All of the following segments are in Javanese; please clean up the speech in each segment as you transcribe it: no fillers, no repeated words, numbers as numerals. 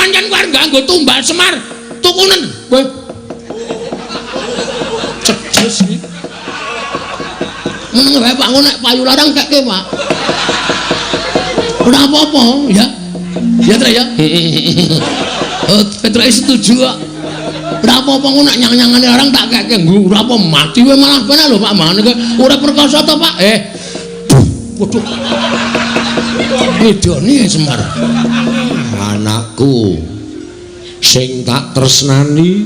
Pancen kowe arep nganggo tumbal Semar. Tukunen kowe. Cedes iki. Meneng wae Pak, ngono nek payu larang kekke, Pak. Ora apa-apa, ya. Ya, Trek ya. Oh, Petruk setuju kok. Ora apa-apa ngono nek nyang-nyangane larang tak kekke. Nggo ora apa mati wae malah penak lho Pak mangane kowe. Ora perkasa to, Pak? Waduh. Ngidoni Semar. Anakku sing tak tresnani,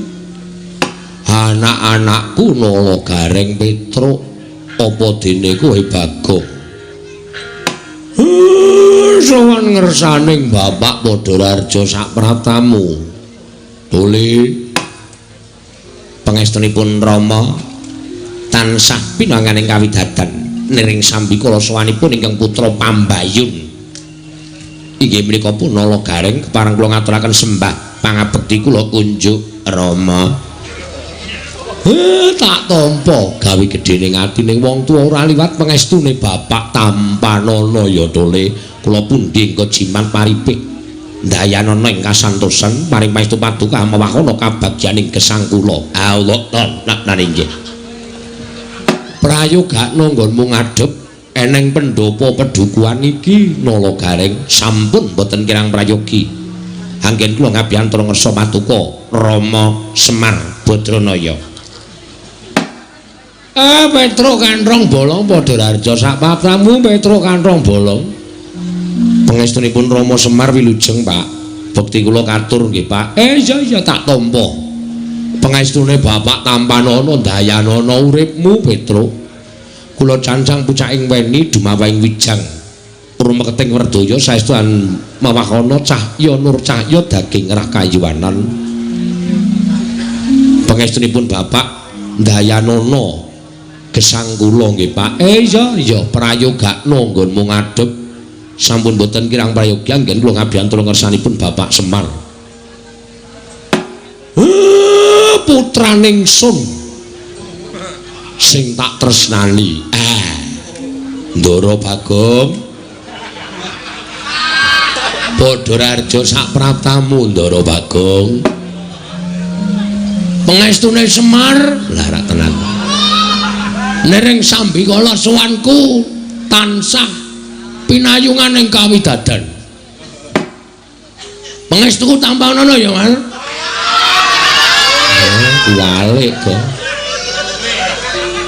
anak-anakku Nala Gareng Petruk, apa dene kowe Bagong. Sowan ngersaning Bapak Padhararja sapratamu. Tuli pangestunipun Rama tansah pinanganing kawidadan niring sambikala sowanipun ingkang putra Pambayun. Inggih menika pun Nala Gareng kepareng kula ngaturaken sembah pangabekti kula kunjuk Rama. Tak tampa gawe gedhening atine wong tuwa ora liwat pangestune bapak tampanana ya Tole. Kula pundi engko jimat paripih ndayanana ing kasantosan paring pangestu paduka mewahana kabagyaning gesang kula. Allah lan inggih. Prayogakno nggonmu ngadhep eneng pendopo pedukuhan iki Nala Gareng sampun boten kirang prayogi. Anggen kula ngabiyantara ngersa paduka Rama Semar Badranaya. Petruk Kanthong Bolong Padhararja sapapramu Petruk Kanthong Bolong. Pangestunipun Rama Semar wilujeng Pak. Bekti kula katur nggih Pak. Iya iya tak tampa. Pangestune Bapak tampanana ndayanana uripmu Petruk. Kula cancang pucaking weni dumawahing wijang. Rumeketing werdaya saestu an mawahana cahya nur cahya daging rah kayuwanan. Pangestunipun Bapak ndayanana gesang kula nggih Pak. Iya iya prayogakno nggonmu ngadhep. Sampun boten kirang prayogi anggen kula ngabiyantara ngersanipun Bapak Semar. Putraning sun sing tak tresnani. Ndara Bagong. Padhararja sapratamu Ndara Bagong. Pangestune Semar lah ra tenan. Niring sambikala sowanku tansah pinayungan ing kawidadan. Pangestuku tampanana ya, Mas. Walik kok.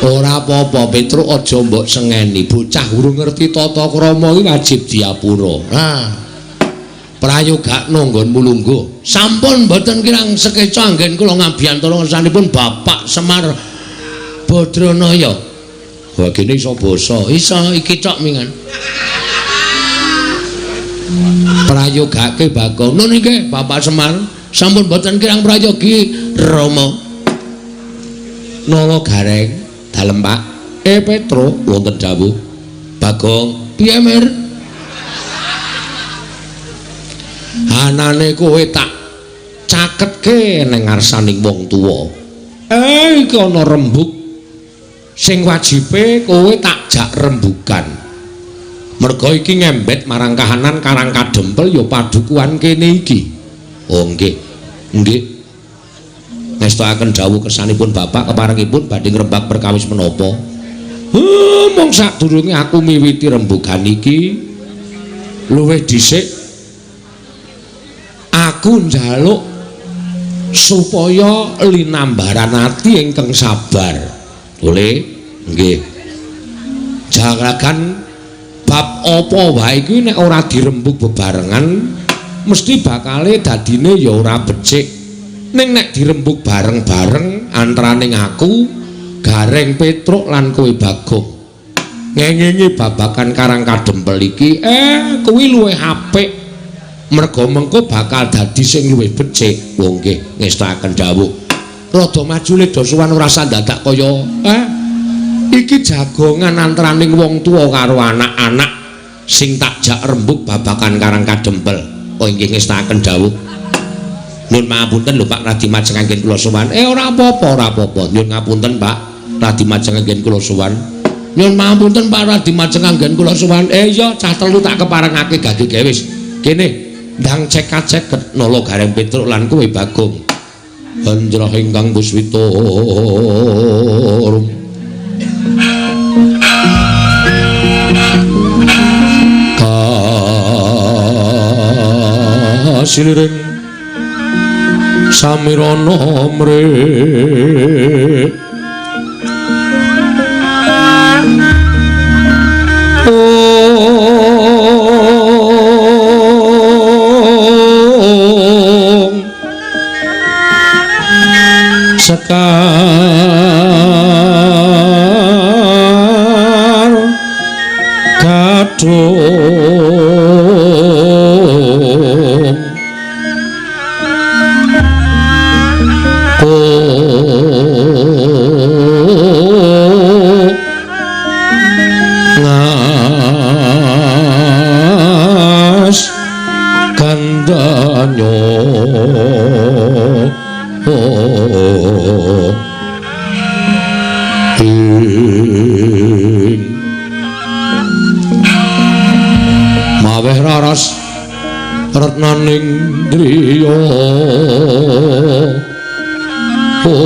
Ora apa-apa, Petruk aja mbok sengeni. Bocah urung ngerti tata krama iki wajib diapura. Nah. Prayogakno nggonmu lungguh. Sampun mboten kirang sekeca anggen kula ngabiyantara ngersanipun Bapak Semar Badranaya. Wah, kene iso basa. Iso iki tok mingan. Prayogake Bagong. Nun nggih Bapak Semar. Sampun mboten kirang prayogi Rama. Nala Gareng dalem Pak. Petruk wonten dawuh. Bagong, piye Mir? Anane kowe tak caketke ning ngarsaning wong tuwa. Iki ana rembug sing wajibe kowe tak jak rembugan. Merga iki ngembet marang kahanan Karang Kadempel ya padukuhan kene iki. Oh nggih. Nggih. Ngestokaken dawuh kersanipun Bapak keparengipun badhe ngrembak perkawis menapa? Mung sadurunge aku miwiti rembugan iki luwih dhisik aku njaluk supaya linambaran ati ingkang sabar. Boleh? Nggih. Jaragan bab apa wae iki nek ora dirembug bebarengan mesti bakale dadine ya ora becik. Ning nek dirembug bareng-bareng antaraning aku, Gareng Petruk lan kowe Bagong ngengingi babagan Karang Kadempel iki, kuwi luwih apik. Merga mengko bakal dadi sing luwih becik. Wong nggih ngestakaken dawuh. Rada maju le sowan ora sandadak kaya iki jagongan antaraning wong tuwa karo anak-anak sing tak jak rembug babagan Karang Kadempel. Oh inggih ngestakaken dawuh. Nyun pangapunten lho Pak Radi majeng anggen kula sowan. Ora apa-apa, ora apa-apa. Nyun ngapunten Pak Radi majeng anggen kula sowan. Nyun pangapunten Pak Radi majeng anggen kula sowan. Iya cah telu tak keparengake gage gawe wis. Kene. Ndang cekak-ceket Nala Gareng Petruk lan kowe Bagong. Anjrah ingkang puswita rum. Kasiliring samirana mrih. Sekar gadhung ngas gandanyo ing maweh raras retnaning driya ong ong ong.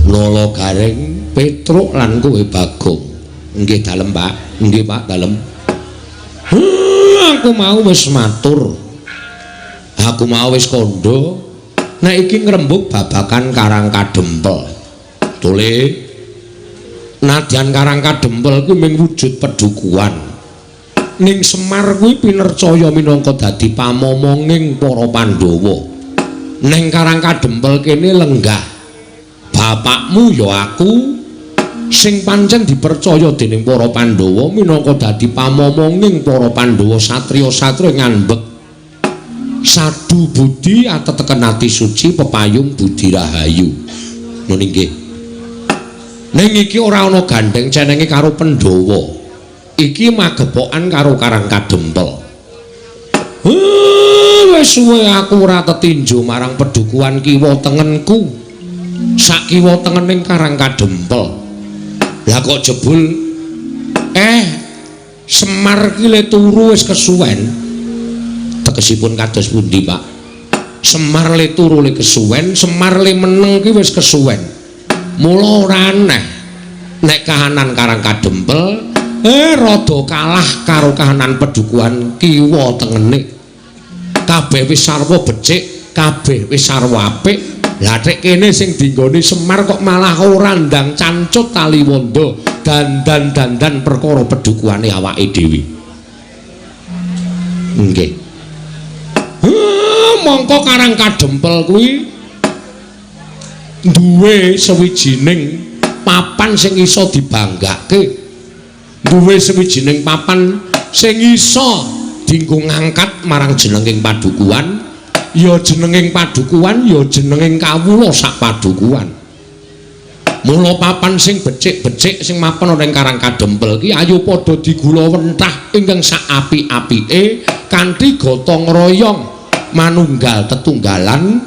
Nala Gareng Petruk lan kowe Bagong. Nggih dalem, Pak. Nggih, Pak, dalem. Aku mau wis matur. Aku mau wis kandha nek iki ngrembug babagan Karang Kadempel. Tole nadyan Karang Kadempel kuwi mung wujud pedukuhan. Ning Semar kuwi pinercaya minangka dadi pamomonging para Pandhawa. Ning Karang Kadempel kene lenggah bapakmu ya aku sing pancen dipercaya dening para Pandhawa minangka dadi pamomonging para Pandhawa satriya-satriya nganbek sadu budi ateteken ati suci pepayung budi rahayu. Ngono nggih. Ning iki ora ana gandheng cenenge karo Pandhawa. Iki magepokan karo Karang Kadempel. Wis suwe aku ora tetinju marang pedukuhan kiwa tengenku. Sak kiwa tengening Karang Kadempel. Lah kok jebul Semar ki le turu wis kesuwen. Tegesipun kados pundi, Pak? Semar le turu le kesuwen, Semar le meneng ki wis kesuwen. Mula ora aneh nek kahanan Karang Kadempel rada kalah karo kahanan pedukuhan kiwa tengene. Kabeh wis sarwa becik, kabeh wis sarwa apik. Lah nek kene sing dinggoni Semar kok malah ora ndang cancut taliwondo dandan-dandan perkara pedukuhane awake dhewe. Nggih. Mongko Karang Kadempel kuwi duwe sawijining papan sing iso dibanggake. Duwe sawijining papan sing iso dienggo ngangkat marang jenenging padukuhan. Ya jenenging padukuhan, ya jenenging kawula sak padukuhan. Mula papan sing becik-becik sing mapan ana ing Karang Kadempel ki ayo padha digulawentah ingkang sak apik-apike kanthi gotong royong manunggal tetunggalan.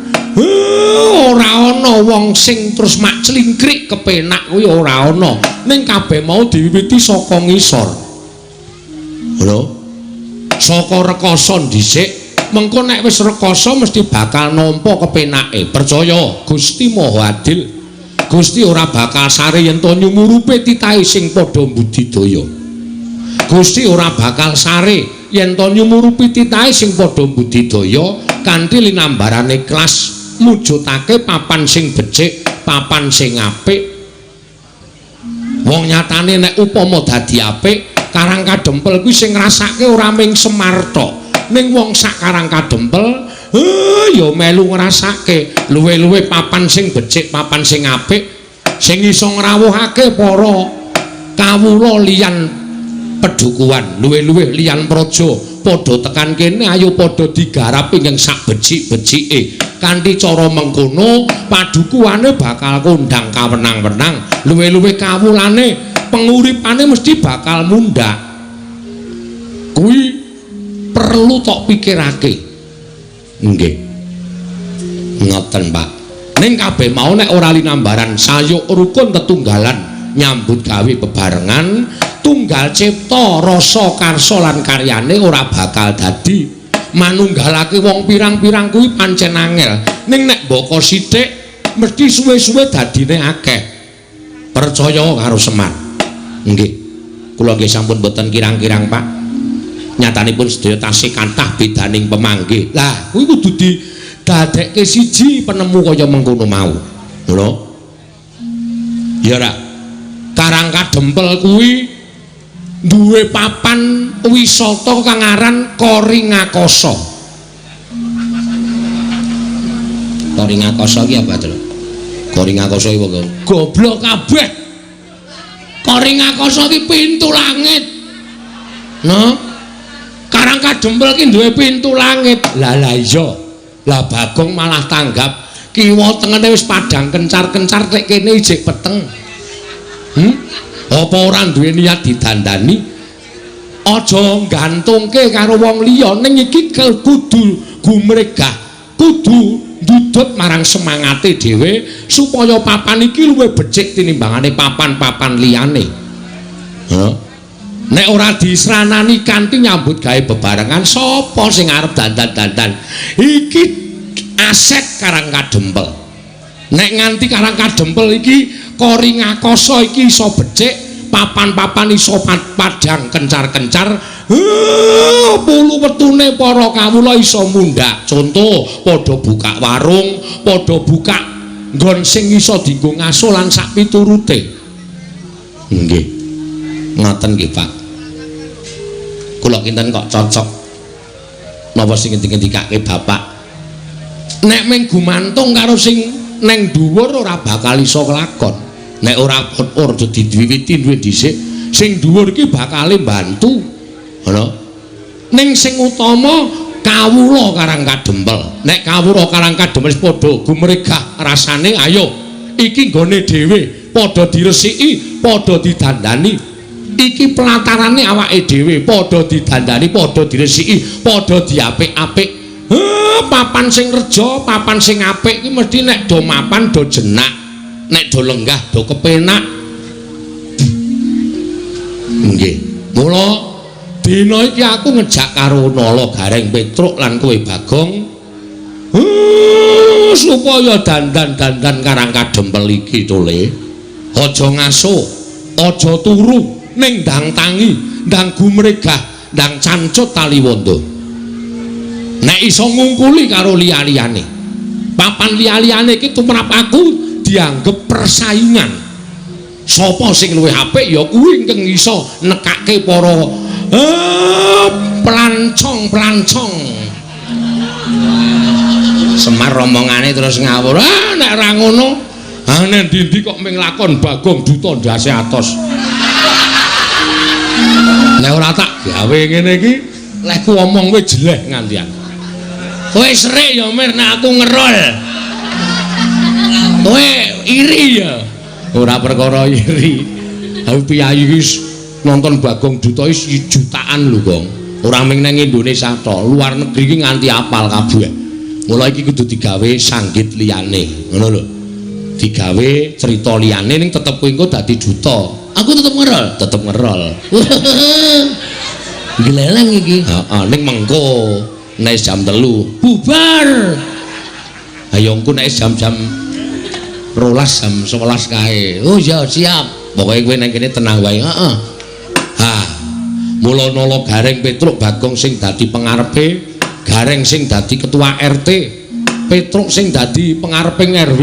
Ora ana wong sing terus mak clingkrik kepenak kuwi ora ana. Ning kabeh mau diwiwiti saka ngisor. Lho. Saka rekasa dhisik. Mengko nek wis rekasa mesti bakal nampa kepenake. Percaya, Gusti Maha Adil. Gusti ora bakal sare yen to nyumurupe titahe sing padha mbudidaya. Gusti ora bakal sare yen to nyumurupi titahe sing padha mbudidaya kanthi linambarane ikhlas mujudake papan sing becik, papan sing apik. Wong nyatane nek upama dadi apik, Karang Kadempel kuwi sing ngrasake ora mung Semar tok. Ning wong sak Karang Kadempel ya melu ngrasake luwe-luwe papan sing becik, papan sing apik sing iso ngrawuhake para kawula liyan pedukuhan, luwih-luwih liyan praja padha tekan kene, ayo padha digarap ingkang sak becik-becike. Kanthi cara mengkono padukuhane bakal kondang kawenang-wenang, luwih-luwih kawulane penguripane mesti bakal mundhak. Kuwi perlu tok pikirake. Nggih. Ngoten, Pak. Ning kabeh mau nek ora linambaran sayuk rukun tetunggalan nyambut gawe bebarengan, tunggal cipta rasa karsa lan karyane ora bakal dadi. Manunggalake wong pirang-pirang kuwi pancen angel. Ning nek mbaka sithik mesti suwe-suwe dadine akeh. Percaya karo Semar. Nggih. Kula nggih sampun boten kirang-kirang, Pak. Nyatanipun sedaya tasih kathah bedaning pemanggih. Lah, kuwi kudu didadekke siji penemu kaya mengkono mau. Ngono. Ya ora. Karang Kadempel kuwi duwe papan wisata kang aran Koringakasa. Koringakasa iki apa, Tru? Koringakasa iki apa? Goblok kabeh. Koringakasa iki pintu langit. No? Karang Kadempel iki duwe pintu langit. Lah lah iya. Lah Bagong malah tanggap kiwa tengene wis padhang kencar-kencar nek kene ijik peteng. Apa ora duwe niat didandani? Aja gantungke karo wong liya, ning iki kudu gumregah, kudu ndudut marang semangate dhewe supaya papan iki luwih becik tinimbangane papan-papan liyane. Heeh. Nek ora disranani kanthi nyambut gawe bebarengan, sapa sing arep dandan-dandan? Iki aset Karang Kadempel. Nek nganti Karang Kadempel iki Koringakasa iki iso becik, papan-papan iso padhang kencar-kencar, pulu wetune para kawula iso mundhak. Conto, padha buka warung, padha buka nggon sing iso dienggo ngaso lan sak piturute. Nggih. Ngoten nggih, Pak. Kula kinten kok cocok napa sing ngendikake Bapak. Nek mung gumantung karo sing neng dhuwur ora bakal iso kelakon. Nek ora ora diwiwiti duwe dhisik, sing dhuwur iki bakale mbantu. Ngono. Ning sing utama kawula Karang Kadempel. Nek kawula Karang Kadempel wis padha gumregah rasane, ayo iki nggone dhewe, padha diresiki, padha didandani. Iki pelatarane awake dhewe, padha didandani, padha diresiki, padha diapik-apik. Papan sing reja, papan sing apik iki mesti nek do mapan do jenak, nek do lenggah do kepenak. Nggih. Mula dina iki aku ngejak karo Nala Gareng Petruk lan kowe Bagong, supaya dandan-dandan Karang Kadempel iki tole. Aja ngaso, aja turu, ning ndang tangi, ndang gumregah, ndang cancut taliwondo. Nek iso ngungkuli karo liya-liyane. Papan liya-liyane iki tumrap aku dianggep persaingan. Sapa sing luwih apik ya kuwi ingkang iso nekake para plancong-plancong. Semar omongane terus ngawur. Ah nek ora ngono, ah nek ndi-ndi kok ming lakon Bagong Duta ndase atos. Nek ora tak gawe ngene iki, lehku omong kowe jeleh ngantian. Kowe serik ya Mir nek aku ngerol. Kowe iri ya. Ora perkara iri. Aku piyayi iki nonton Bagong Duta iki jutaan lho, Gong. Ora mung nang Indonesia tok, luar negeri iki nganti apal kabeh. Mula iki kudu digawe sanggit liyane, ngono lho. Digawe cerita liyane ning tetep kowe engko dadi duta. Aku tetep ngerol. Tetep ngerol. Gleleng iki. Heeh, ning mengko nek jam 3 bubar. Ayo engko nek jam-jam 12 jam 11 kae. Oh ya siap. Pokoke kowe nang kene tenang wae. Heeh. Ha. Mula Nala Gareng Petruk Bagong sing dadi pengarepe, Gareng sing dadi ketua RT, Petruk sing dadi pengareping RW.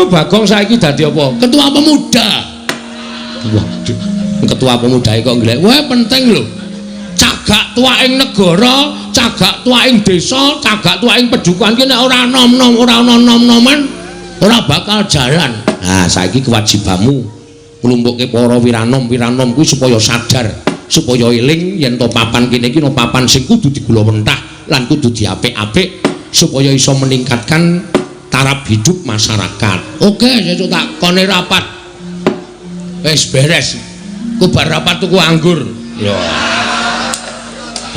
Bagong saiki dadi apa? Ketua pemuda. Waduh, ketua pemuda kok nglek. Wah, penting lho. Cagak tuwaking negara, cagak tuwaking desa, cagak tuwaking pedukuhan ki nek ora nom-nom, ora ana nom-noman, ora bakal jalan. Nah, saiki kewajibanmu Nglumpukke para wiranom-wiranom kuwi supaya sadar, supaya eling yen to papan kene iki papan sing kudu digulawentah lan kudu diapik-apik supaya iso meningkatkan taraf hidup masyarakat. Oke, sesuk tak kone rapat. Wis beres. Ku bar rapat tuku anggur. Ya.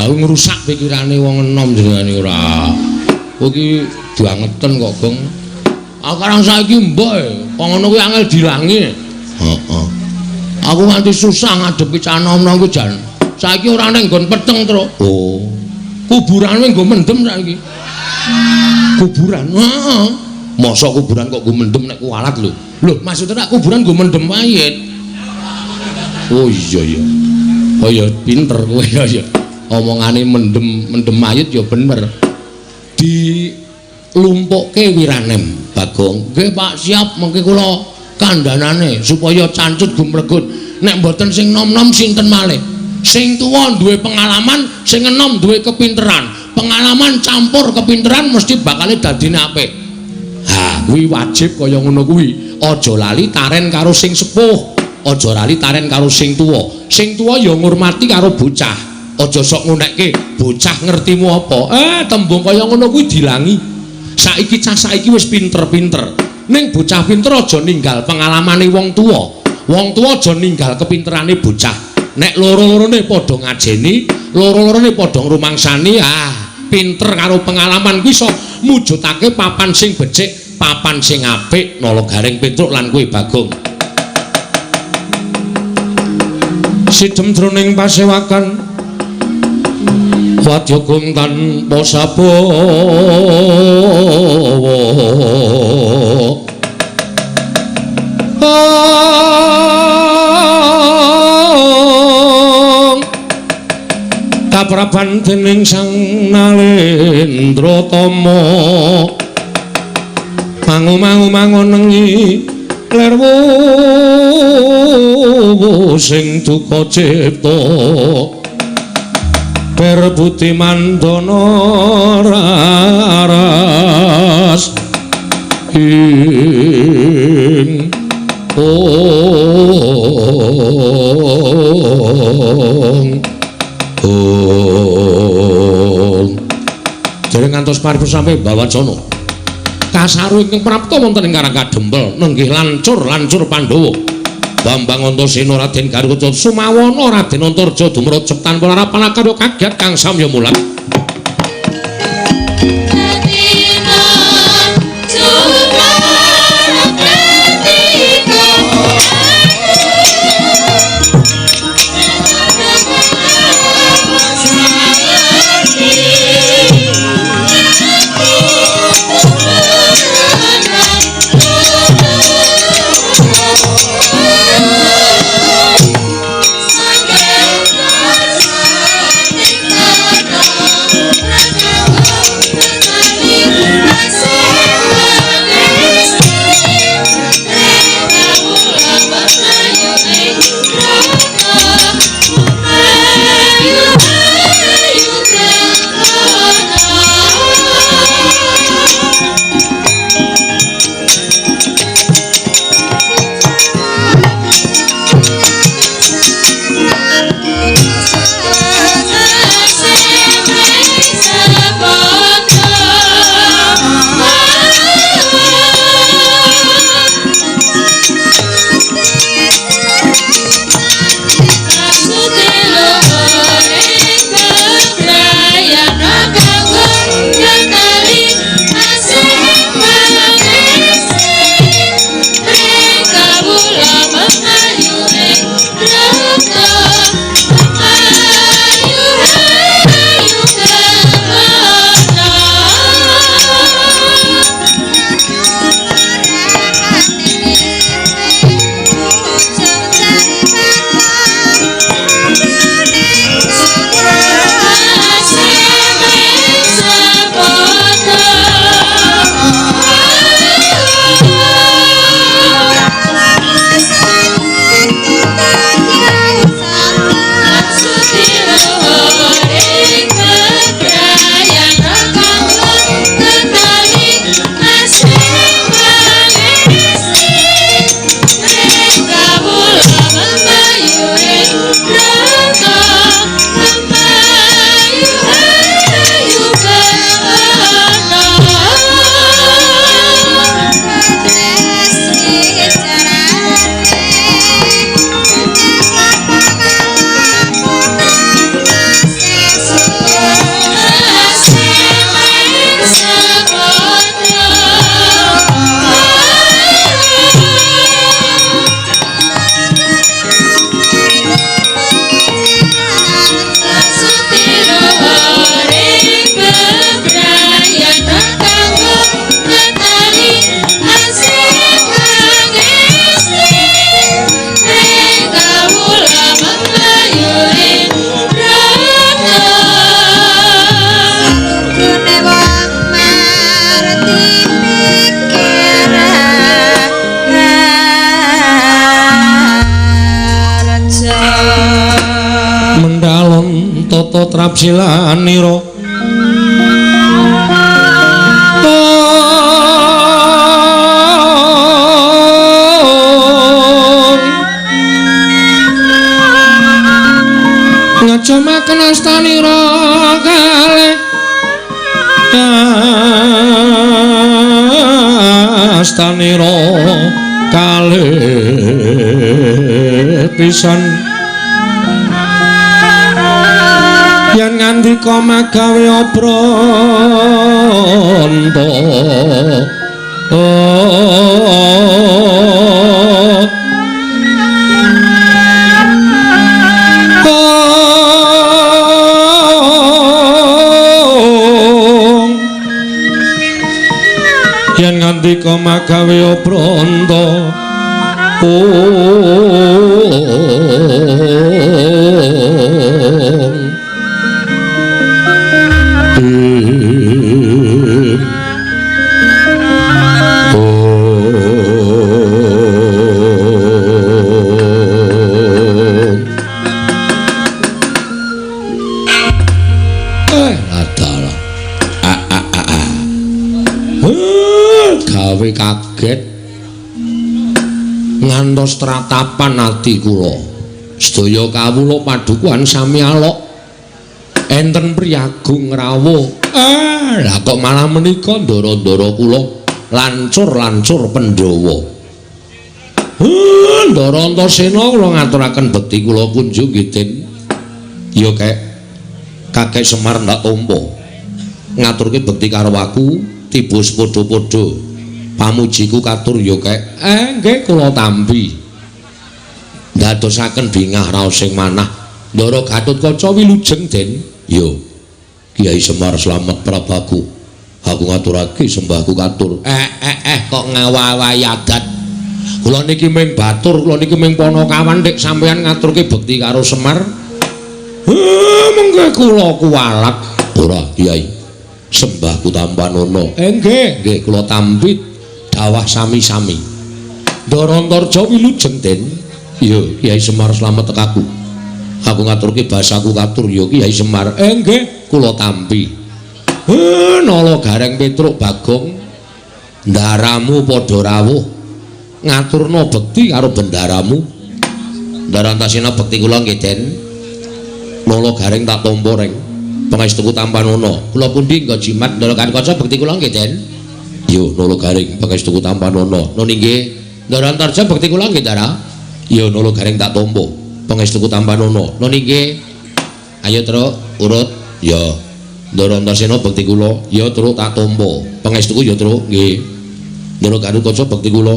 Aku ngrusak pikirane wong enom jenengane ora. Kowe iki diangeten kok, Gong. Aku karang saiki mbok kok ngono kuwi angel dilangi. Heeh. Aku nganti susah ngadepi cah nom-nom kuwi jan. Saiki ora ning nggon peteng, Truk. Oh. Kuburan kuwi nggo mendem saiki. Kuburan? Heeh. Mosok kuburan kok nggo mendem nek kualat lho. Lho, maksudnya nek kuburan nggo mendem mayit. Oh iya iya. Oh iya pinter kowe ya ya. Omongane mendem mayit ya bener. Dilumpukke wiranem, Bagong. Nggih, Pak, siap mengke kula kandhanane supaya cancut gumregut. Nek mboten sing nom-nom sinten malih? Sing tuwa duwe pengalaman, sing enom duwe kepinteran. Pengalaman campur kepinteran mesti bakale dadine apik. Ha, kuwi wajib kaya ngono kuwi. Aja lali taren karo sing sepuh, aja lali taren karo sing tuwa. Sing tuwa ya ngurmati karo bocah. Aja sok ngunekke bocah ngertimu apa. Tembung kaya ngono kuwi dilangi. Saiki cah saiki wis pinter-pinter. Ning bocah pinter aja ninggal pengalamane wong tuwa. Wong tuwa aja ninggal kepinterane bocah. Nek loro-lorone padha ngajeni, loro-lorone padha ngrumangsani, ah, pinter karo pengalaman kuwi iso mujudake papan sing becik, papan sing apik, Nala Gareng Petruk lan kowe Bagong. Sidem jroning pasewakan wadya gong tanpa sabawa. Kapraban dening Sang Nalendra Tama mangu-mangu mangonengi lerwu sing duka cipta perbudi mandana raras ing ong ong. Dereng ngantos paripurna sampe bawacana kasaru ingkang prapta wonten ing Karang Kadempel nenggih lancur-lancur Pandhawa. Bambang Antasena Raden Garuda Sumawana Raden Antarja dumrejep tanpa larapan akarya kaget kang samya mulat. Thank you. tata trapsilanira. Ngejamaken astanira kalih astanira kalih pisan yen ngandika magawe obranta. Yen ngandika magawe obranta. Adalah gawe kaget ngantos tratapan ati kula. Sedaya kawula padukuhan sami alok enten priyagung rawuh. Lah kok malah menika ndara-ndara kula lancur-lancur Pandhawa. Ndara Antasena kula ngaturaken bekti kula kunjung nggih Den. Ya kek Kakek Semar ndak tampa. Ngaturke bekti karo aku tiba padha-padha. Pamujiku katur ya kek. Nggih kula tampi. Ndadosaken bingah raos sing manah. Ndara Gatotkaca wilujeng Den. Ya Kiai Semar slamet prabaku. Aku ngaturake sembahku katur. Kok ngawawahi adat. Kula niki ming batur, kula niki ming panakawan dik sampeyan ngaturke bekti karo Semar. Mengke kula kuwalat. Ora Kiai. Sembahku tampanono. Nggih, nggih kula tampi dawah sami-sami. Ndara Antarja wilujeng Den. Ya Kiai Semar slamet tekaku. Aku ngaturke basaku katur ya Kiai Semar. Nggih, kula tampi. Nala Gareng Petruk Bagong ndaramu padha rawuh ngaturna bekti karo bendaramu. Ndara Antasena bekti kula nggih Den. Nala Gareng tak tampa reng. Pangestuku tampanono. Kula pundi nggo jimat Ndara Gatotkaca bekti kula nggih Den. Yo Nala Gareng pangestuku tampanono. Nun inggih. Ndara Antarja bekti kula nggih Ndara. Yo Nala Gareng tak tampa. Pangestuku tampanono. Nun inggih. Ayo truk urut. Ya. Ndara Antasena bekti kula. Ya truk tak tampa. Pangestuku ya truk nggih. Ndara Gatotkaca bekti kula.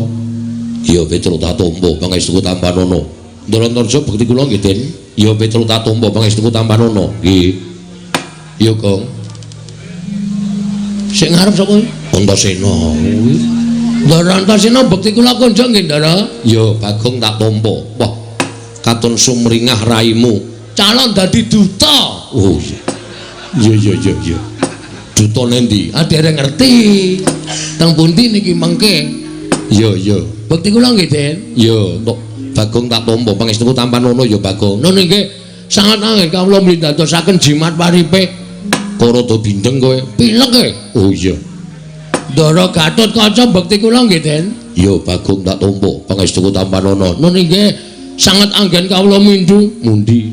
Ya Petruk tak tampa. Pangestuku tampanono. Ndara Antarja bekti kula nggih Den. Ya Petruk tak tampa. Pangestuku tampanono. Nggih. Ya Gong. Sing ngarep sapa? Antasena. Ndara Antasena bekti kula konjong nggih Ndara. Ya Bagong tak tampa. Wah. Katon sumringah raimu. Calon dadi duta. Oh iya. Iya iya iya. Duta nendi? Ah dereng ngerti. Teng pundi niki mengke? Iya iya. Bekti kula nggih Den. Ya entuk Bagong tak tampa. Pangestuku tampanono ya Bagong. Nun nggih. Sangat angel kawula mlindadosaken jimat paripe. Kok rada bindeng kowe? Pilek kowe. Oh iya. Ndara Gatotkaca bekti kula nggih Den. Ya Bagong tak tampa. Pangestuku tampanono. Nun nggih. Sangat anggen kawula mindhu. Mundi.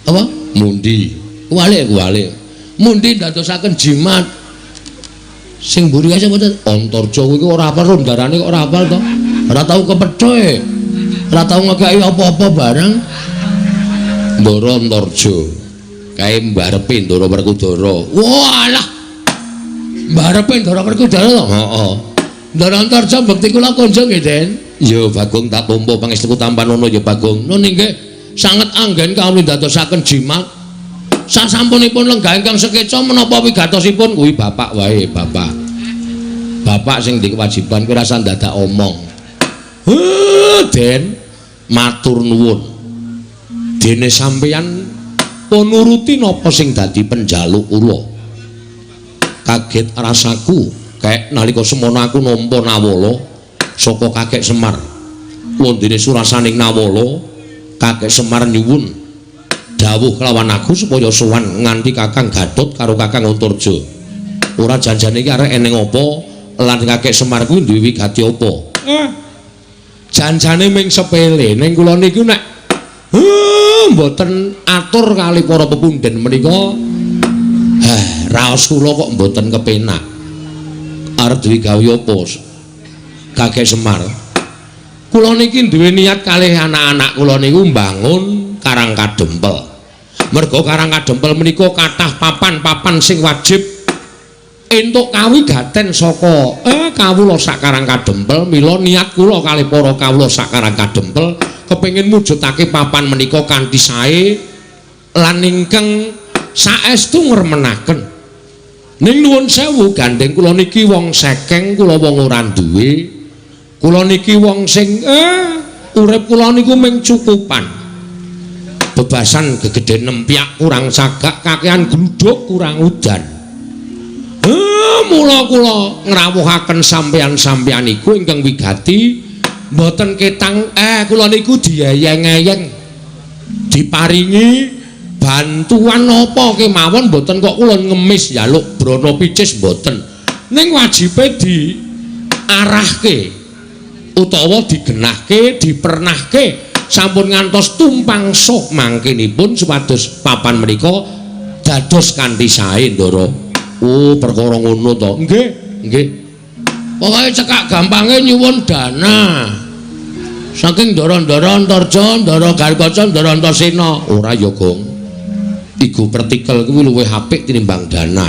Apa? Mundi. Kuwalik kuwalik. Mundi ndadosaken jimat. Sing mburi kae sapa to? Antarja kuwi ora hafal ndarane kok ora hafal to. Ora tau kepethoe. Ora tau ngekeki apa-apa bareng. Ndara Antarja. Kae mbarepe Ndara Werkudara. Walah. Mbarepe Ndara Werkudara to? Heeh. Ndara Antarja bekti kula konjong nggih Den. Ya Bagong tak tampa. Pangestuku tampanono ya Bagong. Nun inggih sanget anggen kawula ndadosaken jimat. Sasampunipun lenggah ingkang sekeca menapa wigatosipun kuwi bapak wae bapak. Bapak sing ndek kewajiban kuwi rasa ndadak omong. Den matur nuwun. Dene sampeyan pun nuruti napa sing dadi penjaluk kula. Kaget rasaku kek nalika semono aku nampa nawala saka Kakek Semar. Wondene surasaning nawala Kakek Semar nyuwun Dawuh kelawan aku supaya sowan nganti Kakang Gatot karo Kakang Antarja. Ora janjane iki arek eneng apa lan Kakek Semar kuwi duwe wigati apa? Janjane ming sepele ning kula niku nek mboten atur kali para pepundhen menika raos kula kok mboten kepenak. Arep duwe gawe apa Kakek Semar? Kula niki duwe niat kalih anak-anak kula niku mbangun Karang Kadempel. Merga Karang Kadempel menika kathah papan-papan sing wajib entuk kawigaten saka kawula sak Karang Kadempel. Mila niat kula kalih para kawula sak Karang Kadempel kepengin mujudake papan menika kanthi sae lan ingkang saestu ngremenaken. Ning nuwun sewu gandeng kula niki wong sekeng, kula wong ora duwe. Kula niki wong sing urip kula niku ming cukupan. Bebasan gegedhen nempyak kurang sagak, kakean gluduk kurang udan. Mula kula ngrawuhaken sampeyan-sampeyan iku ingkang wigati mboten ketang kula niku dieyeng-eyeng diparingi bantuan apa kemawon mboten kok kula ngemis njaluk brana picis mboten. Ning wajibe diarahke utawa digenahke, dipernahke sampun ngantos tumpang suh mangkinipun supados papan menika dados kanthi sae, Ndara. Oh, perkara ngono to. Nggih, nggih. Pokoke cekak gampange nyuwun dana. Saking ndara-ndara Antarja, ndara Garkaca, ndara Antasena. Ora ya, Gong. Iku pertikel kuwi luwih apik tinimbang dana.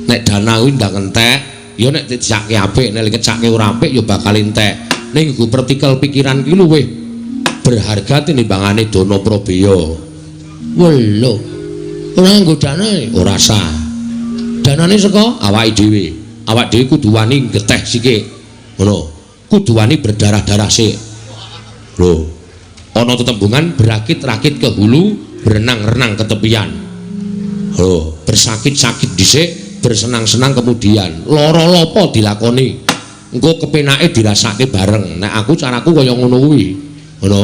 Nek dana kuwi ndang entek, ya nek dicake apik, nek dicake ora apik ya bakal entek. Ning iku pertikel pikiran kuwi luwih berharga tinimbangane dana prabeya. Welo. Ora nganggo dana, ora sah. Danane saka awake dhewe. Awak dhewe kudu wani geteh sithik. Ngono. Kudu wani berdarah-darah sik. Lho. Ana tetembungan berakit-rakit ke hulu, berenang-renang ke tepian. Lho, bersakit-sakit dhisik, bersenang-senang kemudian. Lara lopo dilakoni. Engko kepenake dirasake bareng. Nek aku caraku kaya ngono kuwi. Ngono.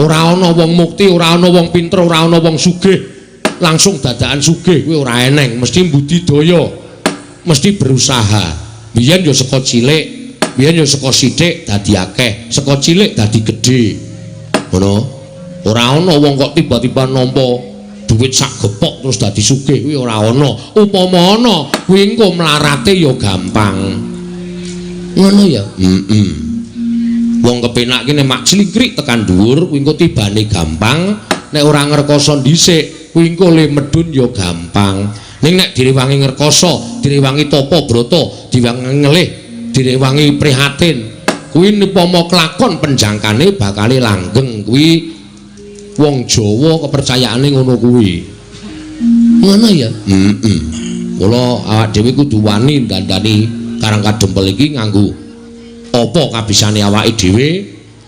Ora ana wong mukti, ora ana wong pinter, ora ana wong sugih. Langsung dadakan sugih kuwi ora eneng, mesti budidaya. Mesti berusaha. Biyen ya saka cilik, biyen ya saka sithik dadi akeh, saka cilik dadi gedhe. Ngono. Ora ana wong kok tiba-tiba nampa duit sak gepok terus dadi sugih kuwi ora ana. Upama ana, kuwi engko mlarate ya gampang. Ngono ya? Heeh. Wong kepenak ki nek mak clingkrik tekan dhuwur kuwi engko tibane gampang, nek ora ngrekoso dhisik kuwi engko le medhun ya gampang. Ning nek direwangi ngrekoso, direwangi tapa brata, direwangi ngelih, direwangi prihatin, kuwi upama kelakon penjangkane bakale langgeng. Kuwi wong Jawa kepercayaane ngono kuwi. Ngono ya? Heeh. Mula awak dhewe kudu wani dandani Karang Kadempel iki nganggo apa kabisane awake dhewe,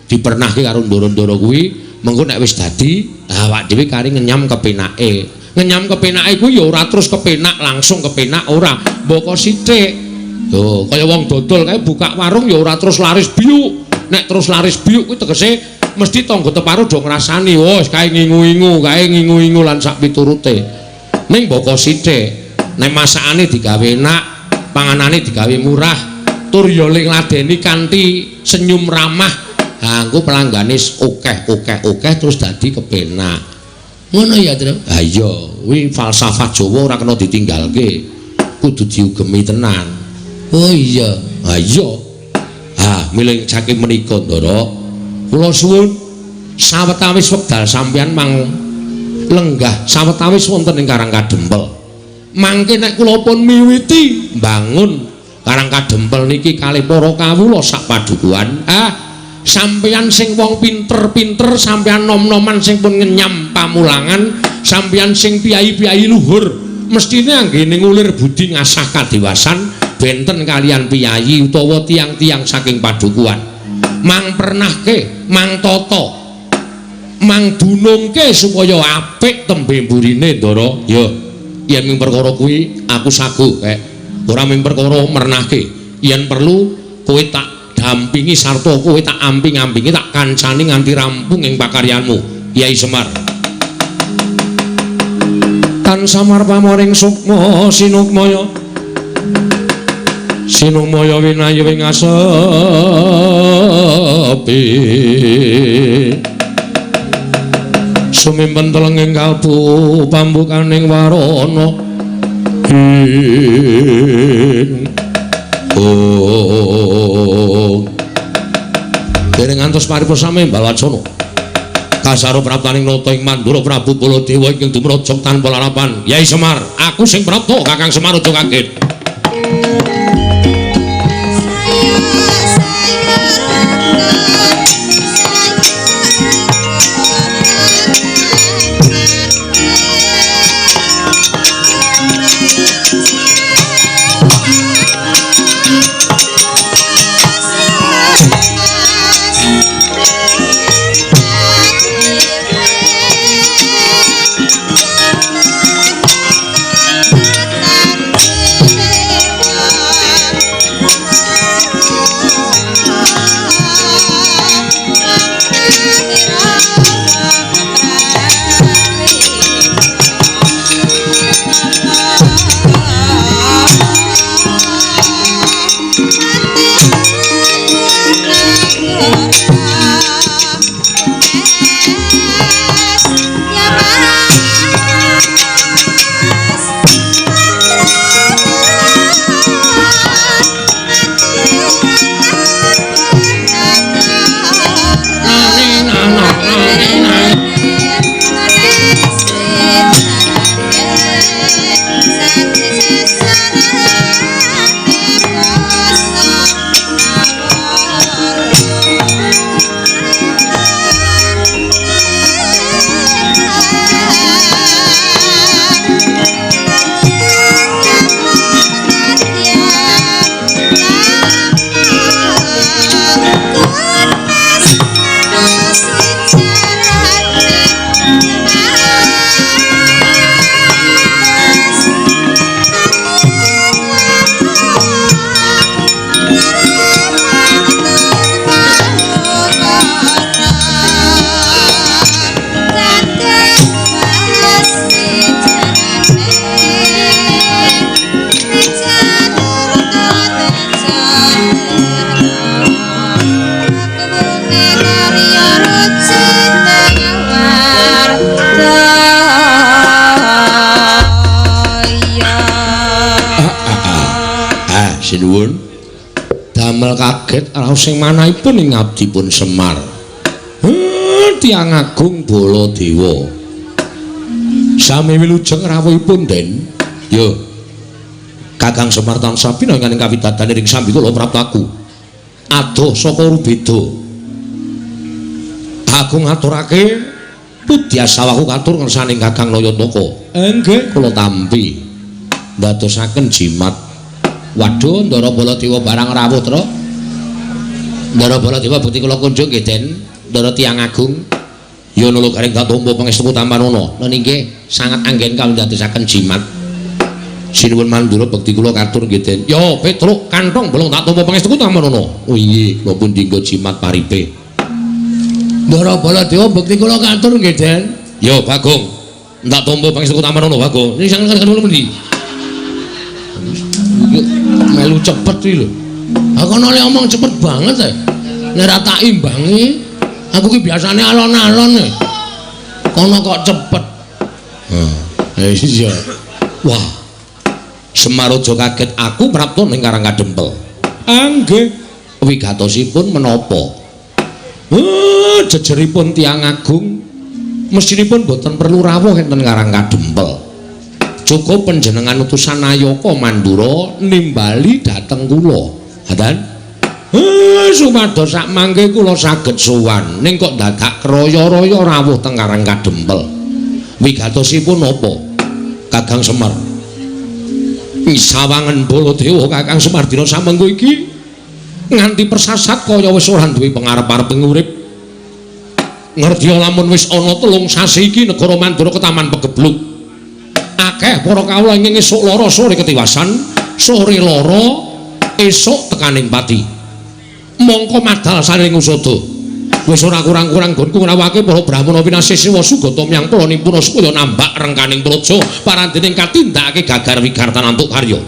dipernahke karo ndara-ndara kuwi, mengko nek wis dadi awak dhewe kari ngenyam kepenake. Ngenyam kepenake kuwi ya ora terus kepenak langsung kepenak ora, mboko sithik. Lho, kaya wong dodol kae buka warung ya ora terus laris biuk. Nek terus laris biuk kuwi tegese mesti tangga teparo do ngrasani, wah kae ngingu-ingu, kae ngingu-ingu lan sak piturute. Ning mboko sithik, nek masakane digawe enak, panganane digawe murah, tur ya ngladeni kanthi senyum ramah, ha engko pelanggane akeh-akeh-akeh terus dadi kepenak. Ngono ya, Tru? Ha iya, kuwi falsafah Jawa ora kena ditinggalke. Kudu diugemi tenan. Oh iya. Ha iya. Ha, milih saking menika, Ndara. Kula suwun sawetawis wekdal sampeyan mang lenggah sawetawis wonten ing Karang Kadempel. Mangke nek kula pun miwiti mbangun Karang Kadempel niki kalih para kawula sak padukuhan, sampeyan sing wong pinter-pinter, sampeyan nom-noman sing pun ngenyam pamulangan, sampeyan sing piyai-piyai luhur, mestine anggene ngulir budi ngasah kadiwasan benten kalian piyayi utawa tiang-tiang saking padukuhan. Mang pernahke, mang tata, mang dunungke supaya apik tembe mburine, Ndara. Ya, yen ming perkara kuwi aku saguh kek. Ora ming perkara mernahke, yen perlu kowe tak dampingi sarta kowe tak amping-ampingi, tak kancani nganti rampung ing pakaryanmu, Yai Semar. Tan samar pamoring sukma sinukmaya. Sinukmaya winayu ing asepi. Sumimpen telenging kalbu pambukaning warana. Ing oh. Dereng ngantos paripurna sami Balwacana. Kasaro praptaning nata ing Mandura Prabu Baladewa ingkang dumrajog tanpa larapan. Yai Semar, aku sing prapta Kakang Semar aja kaget. Sinuwun damel kaget raos sing manahipun ing abdipun Semar. Tiyang agung Baladewa. Sami wilujeng rawuhipun, Den. Yo. Kakang Semar tansah pinangan ing kawidadan ing sambi kula praptaku. Adoh saka Rubeda. Aku ngaturake pudyasawaku katur ngersaning Kakang Nayantaka. Nggih, kula tampi. Ndadosaken jimat. Waduh, Ndara Baladewa barang rawuh, Tru. Ndara Baladewa bukti kula kunjung nggih, Den. Ndara tiyang agung. Ya nula garing tak tampa pangestu tampanana. Lha nggih, sangat anggen kawindadosaken jimat. Sinuwun Mandura bekti kula katur nggih, Den. Ya, Petruk kantong bolong tak tampa pangestu tampanana. Oh iya, kula pun dinggo jimat paripe. Ndara Baladewa bekti kula katur nggih, Den. Ya, Bagong. Tak tampa pangestu tampanana, Bagong. Ini sangat kula pundi? Melu cepet iki lho. Aku ana le omong cepet banget e. Nek ora tak imbangi, aku ki biasane alon-alon e. Kono kok cepet. Heh, iya. Wah. Semar aja kaget aku prapta ning Karang Kadempel. Nggih. Wigatosipun menapa? Jejeripun tiyang agung mestinipun boten perlu rawuh enten Karang Kadempel. Cukup panjenengan utusan Nayaka Mandura nimbali dhateng kula. Ngaten? Supados sak mangke kula saged sowan. Ning kok dadak kraya-raya rawuh teng Karang Kadempel. Wigatosipun napa? Kakang Semar. Sawangen Baladewa Kakang Semar dina samengko iki nganti persasat kaya wis ora duwe pengarep-arep urip. Ngerti lamun wis ana 3 sasi iki negara Mandura ketaman pegebluk. Akeh para kawula ingkang esuk lara sore ketiwasan, sore lara esuk tekaning pati. Mongko madal saring usada. Wis ora kurang-kurang nggonku ngrawake para brahmana pinasih sewa sugata myang pala nimpuna supaya nambak rengkaning praja parandening katindakake gagar wigartan antuk karya.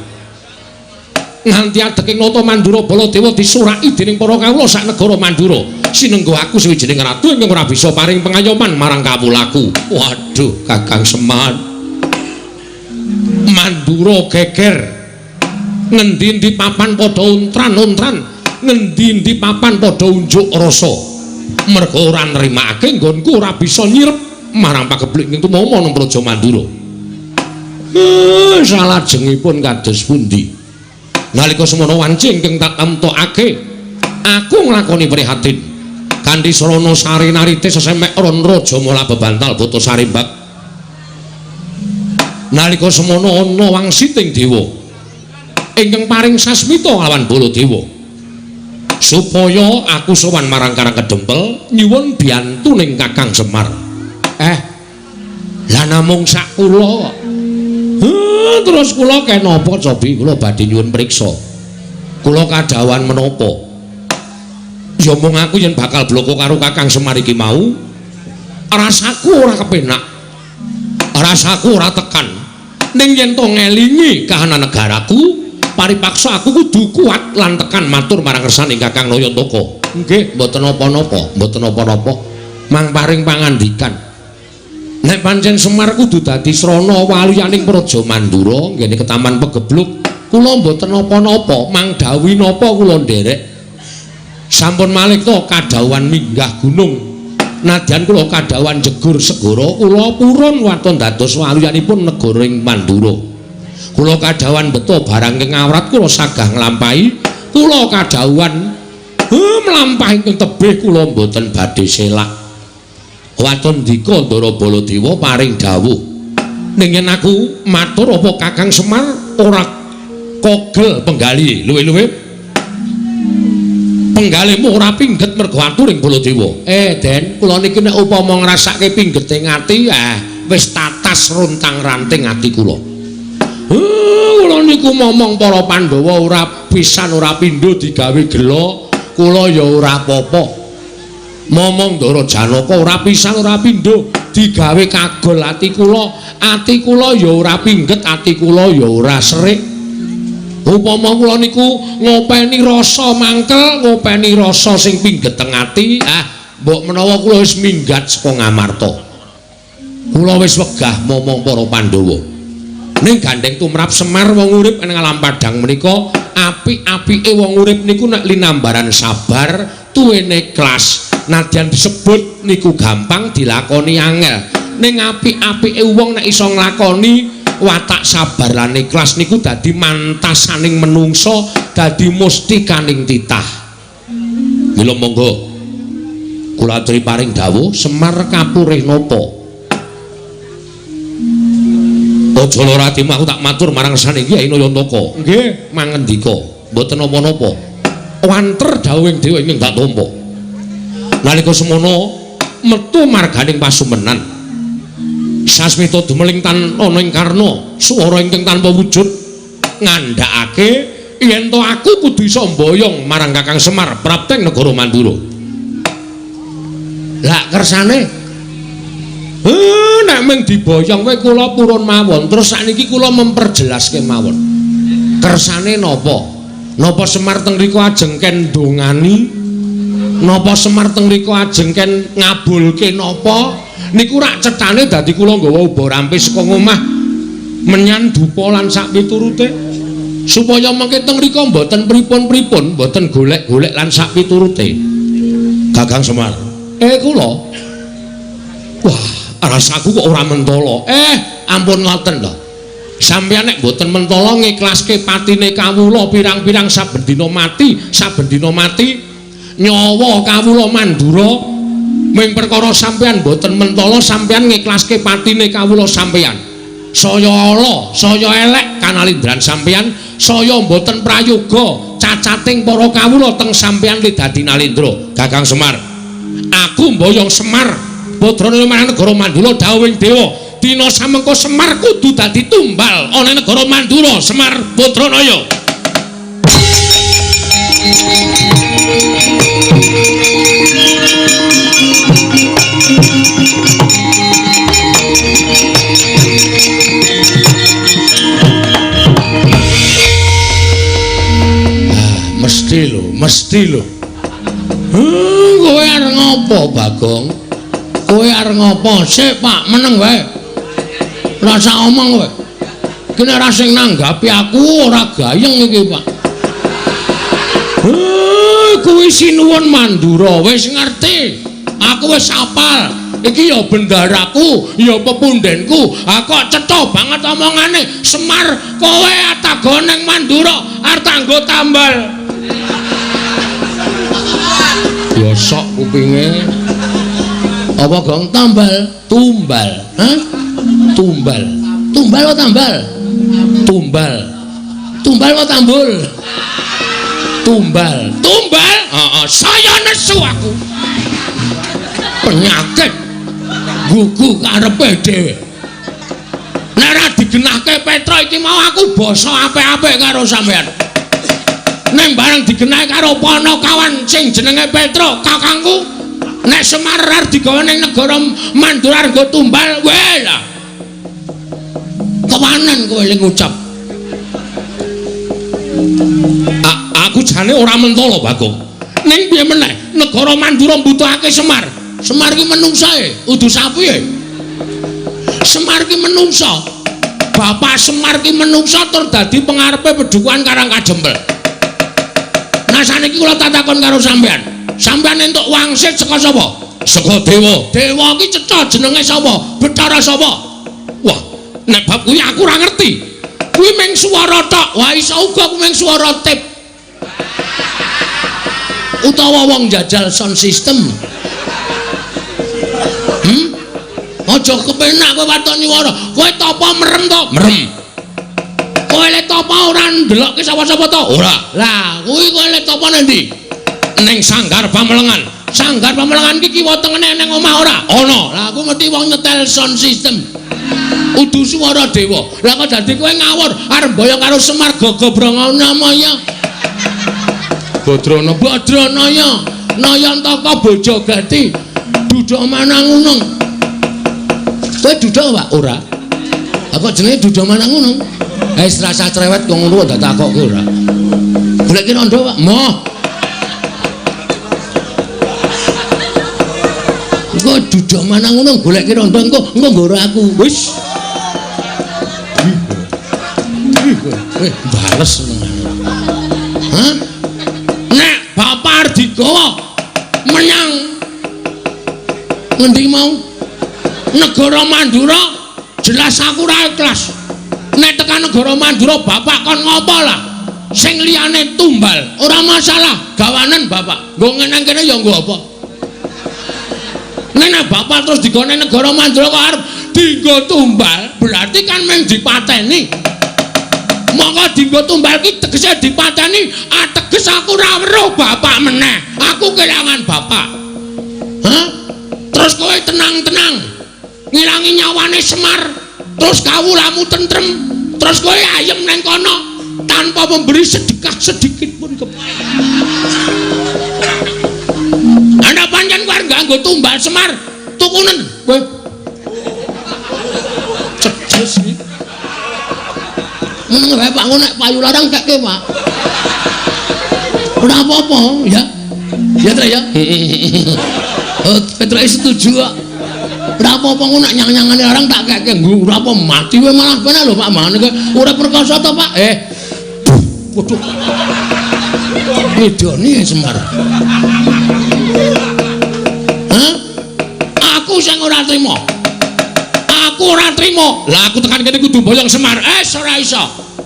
Nganti adeking nata Mandura Baladewa disuraki dening para kawula sak negara Mandura. Sinengga aku sawijining ratu ingkang ora bisa paring pengayoman marang kawulaku. Waduh, Kakang Semar. Mandura geger. Ngendi-endi papan padha untran-untran, ngendi-endi papan padha unjuk rasa. Merga ora nrimake nggonku ora bisa nyirep marang pagebluk ing tumama nang Praja Mandura. Salajengipun kados pundi? Nalika semono wanci ingkang tak temtokake, aku nglakoni prihatin. Kanthi sarana sari narite sesemek ron raja mula bebantal buta sarimbak. Nalika semono ana wangsiting dewa ingkang paring sasmita lawan Baladewa supaya aku sowan marang Karang Kedempel nyuwun biyantuning Kakang Semar. Lah namung sak kula. Terus kula kenapa cobi kula badhe nyuwun priksa. Kula kadhawuhan menapa? Ya mung aku yen bakal bloko karo Kakang Semar iki mau, rasaku ora kepenak. Rasaku ora tekan. Ning yen to ngelingi kahanan negaraku, paripaksa aku kudu kuat lan tekan matur marang kersaning Kakang Nayantaka. Nggih, mboten napa-napa, mboten napa-napa. Mang paring pangandikan. Nek pancen Semar kudu dadi srana waluyaning Praja Mandura nggene ketaman pegebluk, kula mboten napa-napa, mang dawuhi napa kula nderek. Sampun malih to kadhawuhan minggah gunung. Nadyan kula kadhawuhan jegur segara, kula purun waton dados waluyanipun negara ing Mandura. Kula kadhawuhan beto barang ing awrat kula sagah nglampahi, kula kadhawuhan mlampah ingkang tebih kula mboten badhe selak. Waton dika Ndara Baladewa paring dawuh. Ning yen aku matur apa Kakang Semar ora kogel penggali luwe-luwe penggalihmu ora pingget mergo aturing Baladewa. Den, kula niki nek upama ngrasake pinggete ati, wis tatas rontang-ranting ati kula. Kula niku momong para Pandhawa ora pisan ora pindho digawe gela, kula ya ora apa-apa. Momong Ndara Janaka ora pisan ora pindho digawe kagol ati kula ya ora pingget, ati kula ya ora serik. Upama kula niku ngopeni rasa mangkel, ngopeni rasa sing pingget teng ati, mbok menawa kula wis minggat saka Ngamarta. Kula wis wegah momong para Pandhawa. Ning gandeng tumrap Semar wong urip ing alam padhang menika, apik-apike wong urip niku nek linambaran sabar, tuwene ikhlas. Nadyan disebut niku gampang dilakoni angel. Ning apik-apike wong nek iso nglakoni watak sabar lan ikhlas niku dadi mantasaning menungso, dadi mustikaning titah. Mila monggo kula aturi paring dawuh Semar kapurih napa? Aja lara atimu, aku tak matur marang sane Kyai Nayantaka. Nggih, mangendika, mboten napa-napa. Wanter dawuhing dewa ingkang tak tampa. Nalika semono metu marganing pasumenan. Sasmita dumeling tan ana ing karna, swara ingkang tanpa wujud ngandhakake yen to aku kudu iso mboyong marang Kakang Semar prapteng negara Mandura. Lah kersane nek mung diboyong kowe kula purun mawon. Terus sakniki kula memperjelas kemawon. Kersane napa? Napa Semar teng mriku ajeng ken ndongani? Napa Semar teng mriku ajeng ken ngabulke napa? Niku rak cethane dadi kula nggawa uba rampe saka ngomah menyan dupa lan sak piturute supaya mengke teng mriku mboten pripun-pripun, mboten golek-golek lan sak piturute. Kakang Semar, kula. Wah, rasaku kok ora mentala. Ampun ngoten to. Sampeyan nek mboten mentala ngiklaske patine kawula pirang-pirang saben dina mati, saben dina mati nyawa kawula Mandura ming perkara sampeyan mboten mentala sampeyan ngiklaske patine kawula sampeyan. Saya ala, saya elek kanalindran sampeyan, saya mboten prayoga cacating para kawula teng sampeyan li dadi nalindra. Kakang Semar, aku mboyong Semar putrane marang negara Mandura dawuhing dewa. Dina samengko Semar kudu dadi tumbal ana negara Mandura. Semar Putranaya. Mesti lho. Kowe arep ngopo, Bagong? Kowe arep ngopo? Sik, Pak, meneng wae. Rasa omong kowe. Iki nek ora sing nanggapi aku ora gayeng iki, Pak. Kuwi sinuwun Mandura wis ngerti. Aku wis apal. Iki ya bendaraku, ya pepundenku. Ha kok cetha banget omongane. Semar kowe atago ning Mandura arep tanggo tambal. Ya sok kupinge. Apa gong tambal? Tumbal. Hah? Tumbal. Tumbal apa tambal? Tumbal. Tumbal apa tambul? Tumbal. Tumbal? Heeh, saya nesu aku. Penyakit gugu karepe dhewe. Nek ora digenahke Petra iki mau aku basa apik-apik karo sampean. Ning bareng digenahke karo Panakawan sing jenenge Petra, kakangku, nek Semar arep digawa ning negara Mandura nggo tumbal, weh lah. Kewanen kowe ling ngucap. Aku jane ora mentolo, Bagong. Ning piye meneh, negara Mandura mbutuhake Semar. Semar ki menungsae, udu sapi e. Semar ki menungsa. Bapak Semar ki menungsa tur dadi pengarepe pedukuhan Karang Kajempel. Nah saniki kula tatakon karo sampean. Sampean entuk wangsit saka sapa? Saka dewa. Dewa ki cetha jenenge sapa? Bathara sapa? Wah, nek bab kuwi aku ora ngerti. Kuwi mung swara tok. Wah, iso uga kuwi mung swara tip. Utawa wong jajal sound system. Aja kepenak kowe waton nyuwara. Kowe tapa merem to? Merem. Kowe le tapa ora ndelokke sapa-sapa to? Ora. Lah, kuwi kowe le tapa nang ndi? Ning Sanggar Pamelengan. Sanggar Pamelengan iki kiwa tengene ning omah ora? Ana. Lah aku mesti wong nyetel sound system. Udu swara dewa. Lah kok dadi kowe ngawur arep mboyong karo Semar Gagabranganamaya. Badrana Badranaya Nayantaka Bojogati Duda Manangunung. Kowe duda Pak? Ora. Lah kok jenenge Duda Manangunung? Wis rasa cerewet kok ngono kok takokke ora. Goleki rondo Pak? Moh. Engko Duda Manangunung goleki rondo engko engko nggoro aku. Wis. Bales senengane. Hah? Nek bapak arep digawa menyang ngendi mau? Negara Mandura, jelas aku ora ikhlas. Nek tekan negara Mandura bapak kon ngopo lah? Sing liyane tumbal, ora masalah, gawanen bapak. Nggo ngene kene ya nggo apa? Nek bapak terus digone negara Mandura kok arep dienggo tumbal, berarti kan mung dipateni. Monggo dienggo tumbal ki tegese dipateni, ateges aku ora weruh bapak meneh. Aku kelangan bapak. Hah? Terus kowe tenang-tenang ngilangi nyawane Semar, terus kawulamu tentrem, terus kowe ayem neng kono tanpa memberi sedekah sedikit pun ke ana pancen kowe arep nganggo tumbal Semar, tukunen kowe. Cedes iki. Meneng wae Pak, nek payu larang kekke Pak. Ora apa-apa ya. Ya Tre ya. Oh, Petroke setuju kok. Ora apa-apa ngono nek nyang-nyangane larang tak kekke nggo ora apa mati wae malah penak lho Pak mangane kowe urip perkasa to Pak. Waduh. Ngidoni Semar. Hah? Aku sing ora trima. Aku ora trima. Lah aku tekan kene kudu mboyong Semar. Ora iso.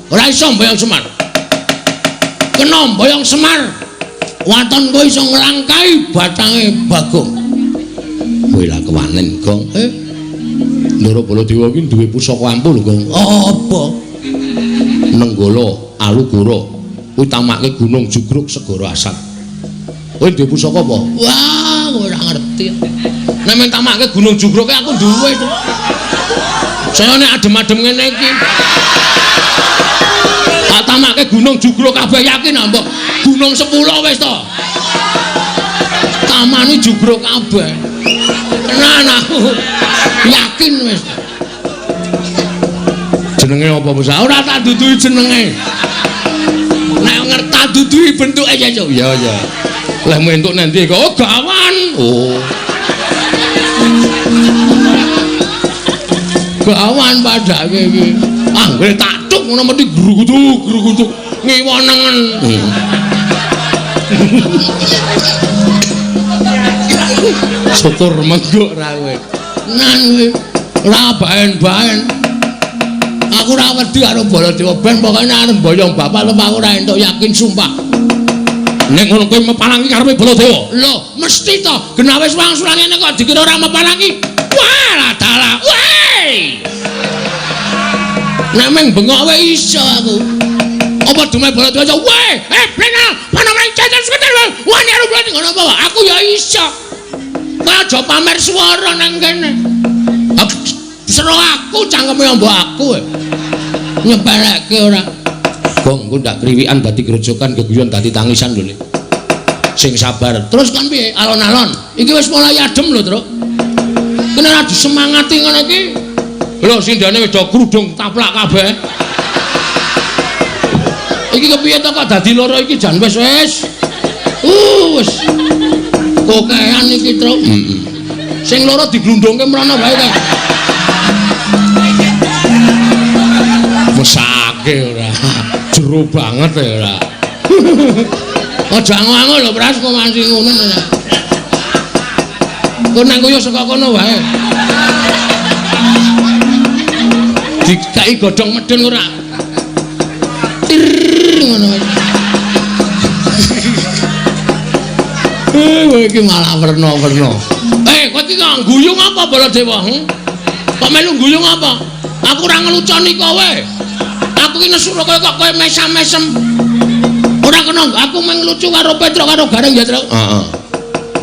Ora iso mboyong Semar. Kena mboyong Semar. Waton kowe iso nglangkai batange Bagong. Kowe lah kewanen, Gong. Ndara Baladewa iki duwe pusaka ampuh lho, Gong. Apa? Nenggala Alugoro. Kuwi tamake Gunung Jugruk Segara Asat. Kowe duwe pusaka apa? Wah, kowe ora ngerti. Nek men tamake Gunung Jugruk aku duwe to. Saya nek adem-adem ngene iki. Tak tamake Gunung Jugruk kabeh yakin ah, mbok. Gunung 10 wis to. Tamane jugruk kabeh. Tenan aku. Yakin wis. Jenenge apa, Bos? Ora tak duduhi jenenge. Nek ngerti Tak duduhi bentuke sesuk. Ya ya. Lah entuk nanti kok oh, gawan. Oh. Gawan padake iki. Anggere tak tuk ngono mesti grugutuk grugutuk ngiwa nengen. Syukur mengguk ra kowe. Nan kowe ora baen-baen. Aku ora wedi karo Baladewa ben pokoke arep mboyong bapak lho aku ora entuk yakin sumpah. Nek ngono kowe mepalangi karepe Baladewa. Lho, mesti to. Genah wis wangsul ngene kok dikira ora mepalangi. Wah, dalah. Weh. Nek meng bengok wae iso aku. Apa dume Baladewa iso? Weh, blena, panamane cacat seketer. Wani karo Baladewa ngono apa? Aku ya iso. Kowe aja pamer swara nang kene. Sero aku cangkeme mbok aku. Nyepelekke ora. Gong engko ndak kriwikan dadi grojokan geguyon dadi tangisan lho. Sing sabar. Terus kan piye? Alon-alon. Iki wis mulai adem lho, Truk. Kena ora disemangati ngono iki. Lho sindane wis do krudung taplak kabeh. Iki kepiye to kok dadi loro iki jan wis wis. Wis. Kokean iki, Truk. Heeh. Sing loro diglundungke mrono wae ta. Mesake ora. Jero banget ya ora. Aja ango-ango lho Pras kok masih ngono ora. Kok nang koyo saka kono wae. Dikai godhong medun ora. Tir ngono wae. Kowe iki malah werna-werna. Kowe iki kok guyung apa Baladewa? Kok melu guyung apa? Aku ora ngeluconi kowe. Aku ki nesu kowe kok kowe mesam-mesem. Ora kena aku mung lucu karo Petruk karo Gareng ya, Truk. Heeh.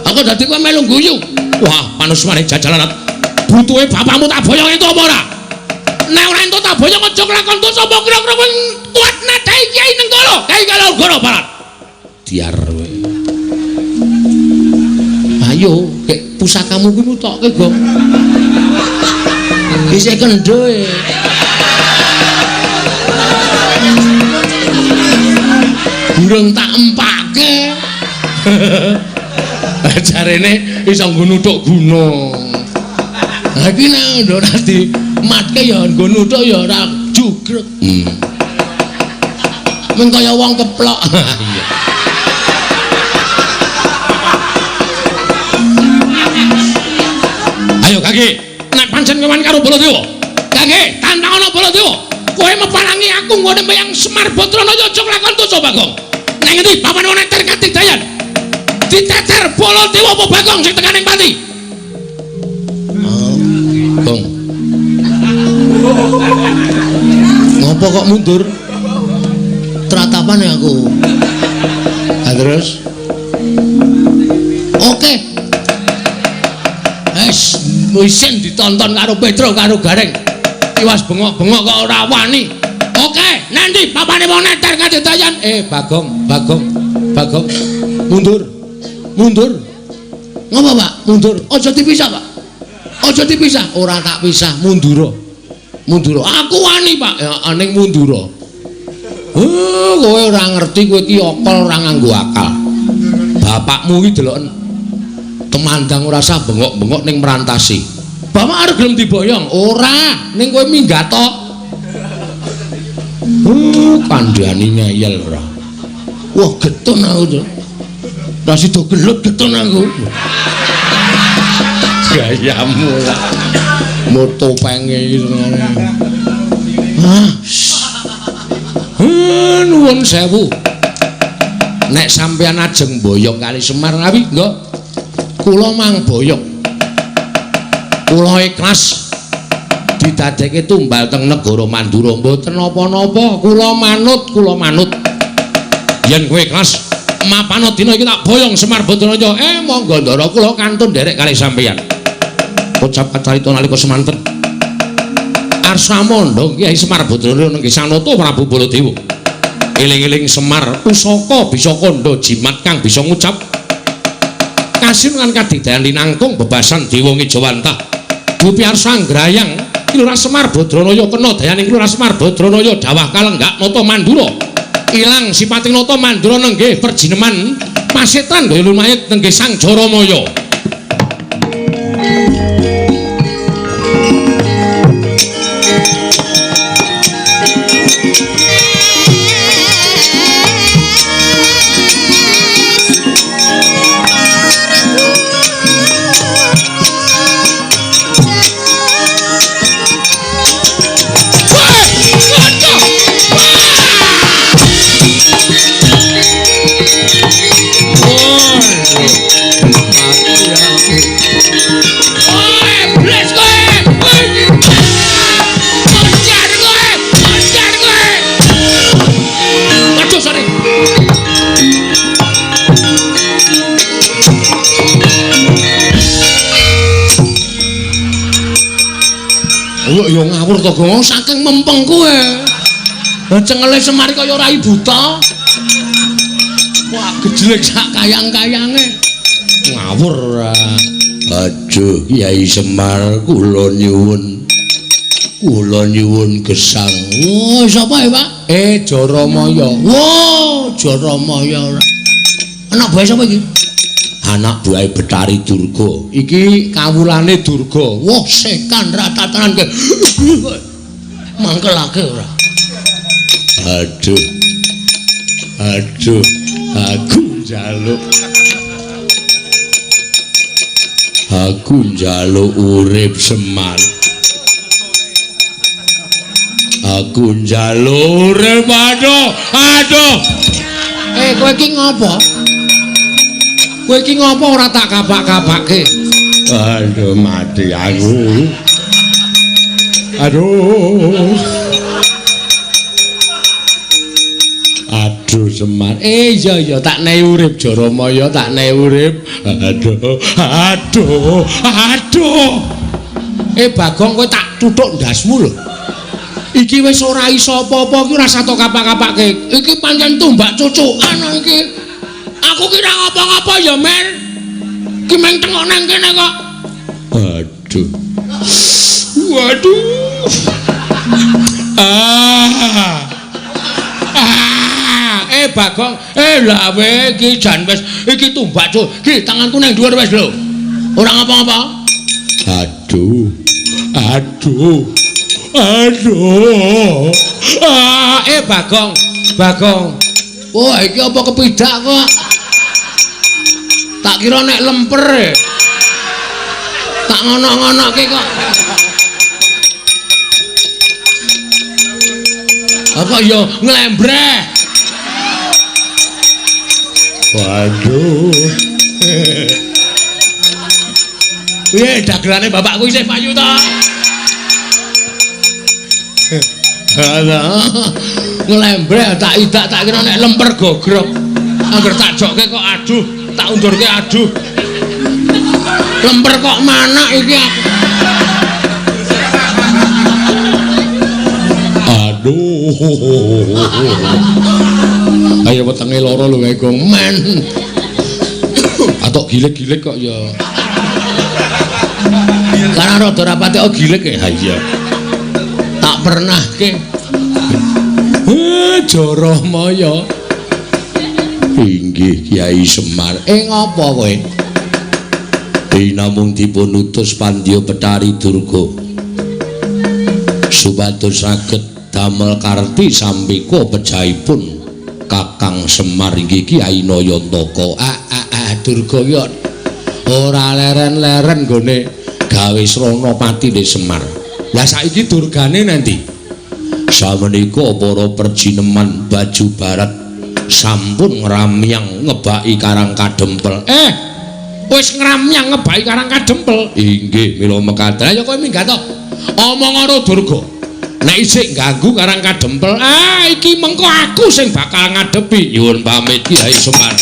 Aku dadi kowe melu guyu. Wah, panusmane jajalan. Butuhe bapakmu tak boyong entuk apa ora? Nek ora entuk tak boyong aja kelakon dosa apa kira-kira kowe kuat nadai Kyai Nenggala. Kyai Kalogoro Barat. Diar kowe. Ayo, kek pusakamu kuwi mutokke, Gong. Isih kendho e. Durung tak empake. Jarene iso nggo nuthuk gunung. Lah iki nek ora dimatke ya nggo nuthuk ya ora jugrek. Mung kaya wong keplok. Iya. Ayo kaki, nek pancen kewan karo Baladewa. Kaki, tantangono Baladewa. Kowe mepalangi aku nggone meyang Semar Badranaya aja nglakon dosa Bagong. Nang ngendi papan wong neter katidayan? Diteter Baladewa apa Bagong sing tekan ing pati? Oh, Gong. Ngopo kok mundur? Tratapan ya aku. Ha terus? Oke. Wes isin ditonton karo Petruk karo Gareng. Iwas bengok-bengok kok ora wani. Oke, nanti papane wong neter kadidayan. Bagong, Bagong, Bagong. Mundur. Mundur. Ngopo, Pak? Mundur. Aja dipisah, Pak. Aja dipisah. Ora tak pisah, mundura. Mundura. Aku wani, Pak. Ya ning mundura. Kowe ora ngerti kowe iki akal ora nganggo akal. Bapakmu iki deloken temandang ora sah bengok-bengok ning merantasi. Bapak arep gelem diboyong? Ora, ning kowe minggat to. Kandhani ngeyel ora. Wah, getun aku to. Ora sida gelut getun aku. Gayamu lah. Moto penge iki senengane. Ah. Nuwun sewu. Nek sampeyan ajeng boyong kali Semar ngawi, nggih. Kula mang boyong. Kula ikhlas didadekke tumbal teng negara Mandura mboten napa-napa. Kula manut, kula manut. Yen kowe ikhlas mapano dina iki tak boyong Semar Badranaya. Monggo ndara kula kantun nderek kali sampeyan. Ucap kacarita nalika semanten. Arsa mondhong Kyai Semar Badranaya nenggih Sanata Prabu Baladewa. Eling-eling Semar pusaka bisa kandha jimat kang bisa ngucap kasinungan kadidayan linangkung bebasan dewa ngejawantah. Dupi arsa nggrayang Ki Lurah Semar Badranaya kena dayaning Lurah Semar Badranaya dawah kalenggak nata Mandura. Ilang sipating nata mandura nenggih perjineman pasetan gaya lumayit nenggih Sang Jaramaya. Yo ngawur to, Gong, saking mempeng kowe. Lah cengele Semar kaya rai buta. Wah, gejlek sak kayang-kayange. Ngawur ora. Aduh, Kyai Semar, kula nyuwun. Kula nyuwun gesang. Wah, sapa ya, Pak? Jaramaya. Wah, Jaramaya ora. Anak buahe sapa iki? Anak buahe Betari Durga. Iki kawulane Durga. Wah, setan ratatanan ke. Mangkelake ora. Aduh. Aduh, aku njaluk. Aku njaluk urip Semar. Aku njaluk urip. Aduh, aduh. Kowe iki ngopo? Kowe iki ngopo ora tak kapak-kapake? Aduh, mati aku. Aduh. Aduh Semar. Iya iya tak nehi urip Jaramaya, tak nehi urip. Aduh, aduh, aduh. Bagong kowe tak tuthuk ndasmu lho. Iki wis ora iso apa-apa iki ora sato kapak-kapake. Iki pancen tumbak cucukan iki. Aku kira ngapa-ngapa ya, Mer. Ki meng tengok nang kene kok. Aduh. Waduh. Ah. Ah, Bagong, lah we iki jan wis iki tumbak cuk. Ki tanganku nang dhuwur wis lho. Ora ngapa-ngapa. Aduh. Aduh. Aduh. Ah, Bagong, Bagong. Wah, iki apa kepidak kok? Tak kira nek lemper. Tak ngono-ngonoke kok. Apa ya nglembreh. Waduh. Piye dagelane bapakku isih payu ta? Alah. Nglembreh tak idak tak kira nek lemper gogrok. Angger tak jokke kok aduh, tak undurke aduh. Lemper kok manak iki aku. Aduh. Ayo wetenge lara lho kae Gong men. Atok gilik-gilik kok ya. Karena rada rapate oh gilik ya. Ha iya. Tak pernah ke. Jaramaya. Inggih Kyai Semar. Ngopo kowe? Namung dipun utus Pandya Betari Durga supados saged damel karti sampika pejahipun Kakang Semar inggih Kyai Nayantaka. Durga ki ora leren-leren nggone gawe srana patine Semar. Lah saiki durgane nanti? Samenika para perjineman baju barat sampun ngramyang ngebaki Karang Kadempel. Wis ngramyang ngebaki Karang Kadempel. Inggih, mila mekaten. Lah ya kowe minggat to. Omong karo Durga. Nek isih ganggu Karang Kadempel, iki mengko aku sing bakal ngadepi. Nyuwun pamit Kyai Semar.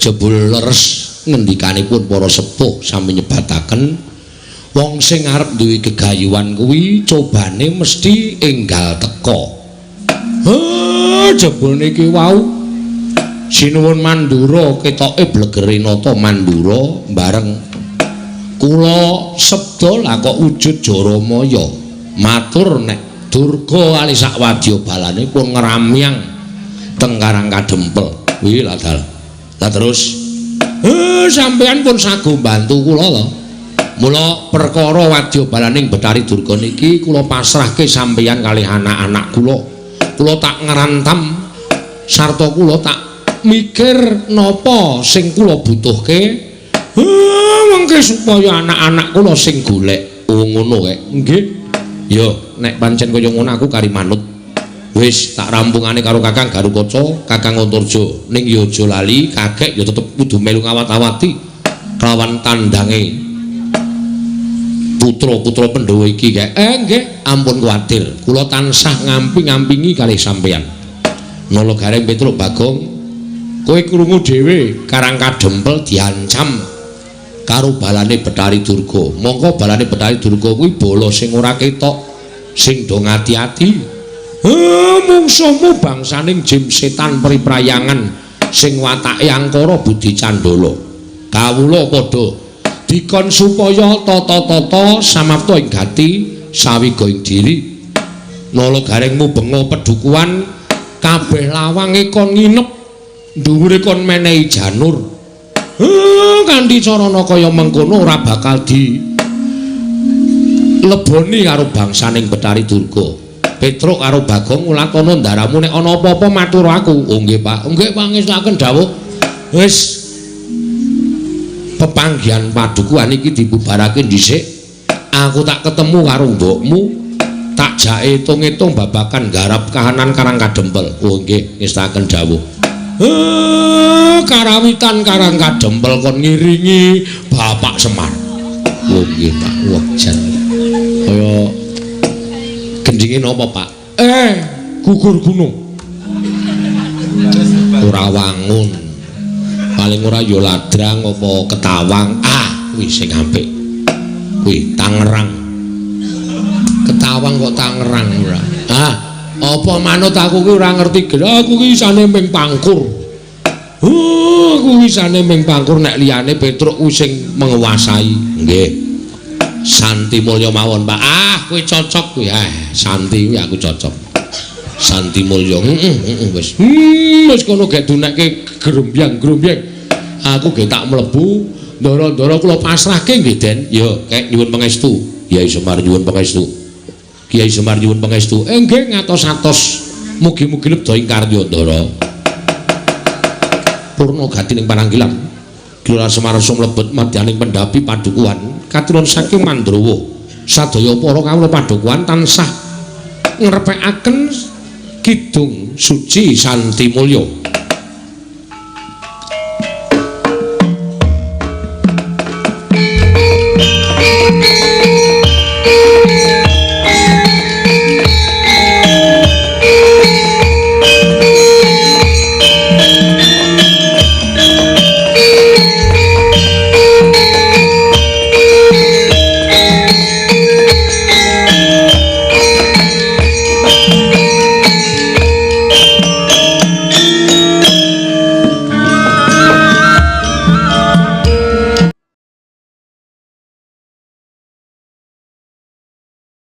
Jebul leres ngendikanipun para sepuh sami nyebataken wong sing arep duwe gegayuhan kuwi cobane mesti enggal teka. Heh, jebul niki wau Sinuwun Mandura ketoke blegere nata Mandura bareng kula sabda lah kok wujud Jaramaya. Matur nek Durga kali sak wadya balane pun ngramyang teng Karang Kadempel. Kuwi lah dal. Lah terus sampeyan pun sago bantu kula to. Mula perkara wadya balaning Bathari Durga niki kula pasrahke sampeyan kalih anak-anak kula. Kula tak ngrantam sarta kula tak mikir napa sing kula butuhke. Mengke supaya anak-anak kula sing golek. Oh ngono kek. Nggih. Ya, nek pancen kaya ngono aku kari manut. Wis tak rampungane karo Kakang Garukaca, Kakang Antarja. Ning ya aja lali, kakek ya tetep kudu melu ngawat-awati kelawan tandange putra-putra Pandhawa iki kek. Nggih, ampun kuwatir. Kula tansah ngamping-ngampingi kalih sampeyan. Nala Gareng Petruk Bagong, kowe krungu dhewe Karang Kadempel diancam karo balane Bathari Durga. Mongko balane Bathari Durga kuwi bala sing ora ketok, sing do ngati-ati. Mungsuhmu bangsaning jim setan priprayangan sing watake angkara budi candala. Kawula padha dikon supaya tata-tata samapta ing gati sawiga ing diri. Nala Gareng mubenga pedukuhan kabeh lawange kon nginep, dhuwure kon menehi janur. Kanthi carana kaya mengkono ora bakal di leboni karo bangsaning Bathari Durga. Petruk karo Bagong ulatana ndaramu nek ana apa-apa matur aku. Oh nggih Pak. Nggih pangestuaken dawuh. Wis pepanggihan padukuhan iki dibubarake dhisik. Aku tak ketemu karo mbokmu, tak jake etung-etung babakan garap kahanan Karang Kadempel. Oh nggih, ngestakaken dawuh. Karawitan Karang Kadempel kon ngiringi Bapak Semar. Oh nggih Pak, wah jan. Kaya gendinge napa Pak? Gugur gunung. Ora wangun. Paling ora ya ladrang apa ketawang. Ah, kuwi sing apik. Kuwi Tangerang. Ketawang kok Tangerang ora. Ah, apa manut aku ki ora ngerti. Aku ki isane ming pangkur. Aku isane ming pangkur nek liyane Petruk kuwi sing menguasai. Nggih. Santi Mulya mawon, Pak. Ah, kowe cocok kuwi. Ah, Santi kuwi aku cocok. Santi Mulya. Heeh, wis. Wis kono gek dunekke grombyang-grombyang. Aku ge tak mlebu, ndara-ndara kula pasrahke nggih, Den. Ya, kek nyuwun pangestu. Kyai Semar nyuwun pangestu. Kyai Semar nyuwun pangestu. Nggih ngatos-atos. Mugi-mugi lebda ing karya, Ndara. Purna gati ning pananggilan. Gelora Semar sumlebet madyaning pendhapi padukuhan katurun saking Mandrawa. Sadaya para kawula padukuhan tansah ngrepekaken kidung suci Santi Mulya.